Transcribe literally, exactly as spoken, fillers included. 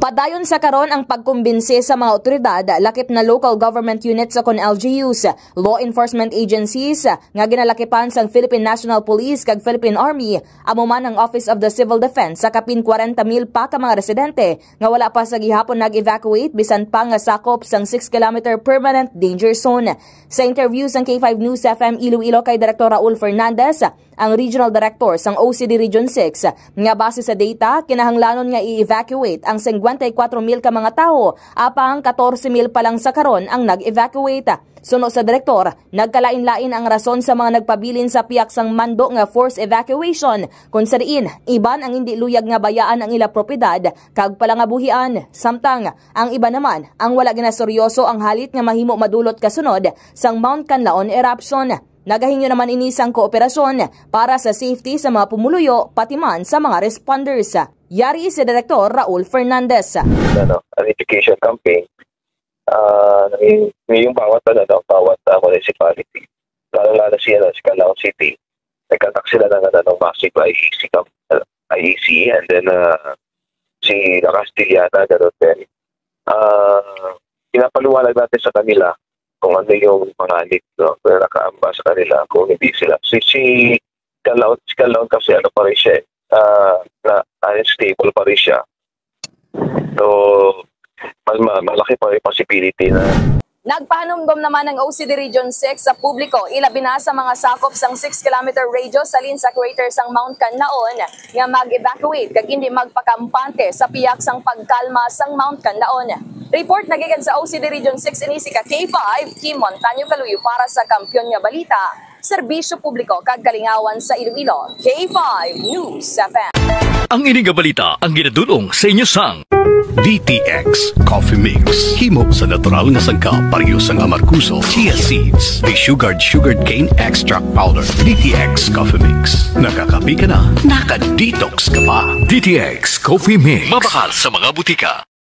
Padayon sa karon ang pagkumbinsi sa mga awtoridad, lakip na local government units sa kon L G Us, law enforcement agencies nga ginalakipan sang Philippine National Police kag Philippine Army, amo man ang Office of the Civil Defense sa kapin kwarenta mil pa ka mga residente nga wala pa sa gihapon nag-evacuate bisan pa nga sakop sang six kilometer permanent danger zone. Sa interview sang K five News F M Iloilo kay Director Raul Fernandez, ang Regional Director sang O C D Region six, nga base sa data, kinahanglanon nga i-evacuate ang singkwenta y kuwatro mil ka mga tawo, apang katorse mil pa lang sa karon ang nag-evacuate. Suno sa direktor, nagkalain-lain ang rason sa mga nagpabilin sa pihak sang mando nga forced evacuation, kung sa diin iban ang hindi luyag nga bayaan ang ila propiedad kag palangabuhian, samtang ang iban naman ang wala ginaseryoso ang halit nga mahimo madulot kasunod sang Mount Kanlaon eruption. Nagahingyo naman ini sang kooperasyon para sa safety sa mga pumuluyo, pati man sa mga responders. Yari si Direktor Raul Fernandez. Ano, an education campaign, ah, yung, yung bawat, ano, no, bawat, ah, municipality, lalo-lalo si, ano, si Calao City, nagkatak sila ng, ano, ng massive I E C camp, uh, I E C, and then, uh, si La Castellana, ganun din. Ah, pinapaliwanag natin sa kanila kung ano yung panganib, no? Pero nakaamba sa kanila kung hindi sila. Si, si Calao, si Calao kasi ano pa rin siya eh, ah, na unstable pa rin siya. So, mal, ma, malaki pa rin possibility na Nagpahanumdom naman ang O C D Region six sa publiko, ilabi na sa mga sakop sang six kilometer radius halin sa crater sang Mount Kanlaon, nga mag-evacuate kag hindi magpakampante sa pihak sang pagkalma sang Mount Kanlaon. Report nagikan sa O C D Region six ini si ka K five, Kim Montaño Kaluyo para sa Kampiyon nga Balita, Serbisyo Publiko kag Kalingawan sa Iloilo, K five News F M. Ang ini nga balita ang ginadul-ong sa inyo sang D T X Coffee Mix. Himo sa natural nga sangkap, pareho sang amargoso, chia seeds, desugared sugarcane extract powder. D T X Coffee Mix. Nakakape ka na, naka-detox ka pa. D T X Coffee Mix. Mabakal sa mga butika.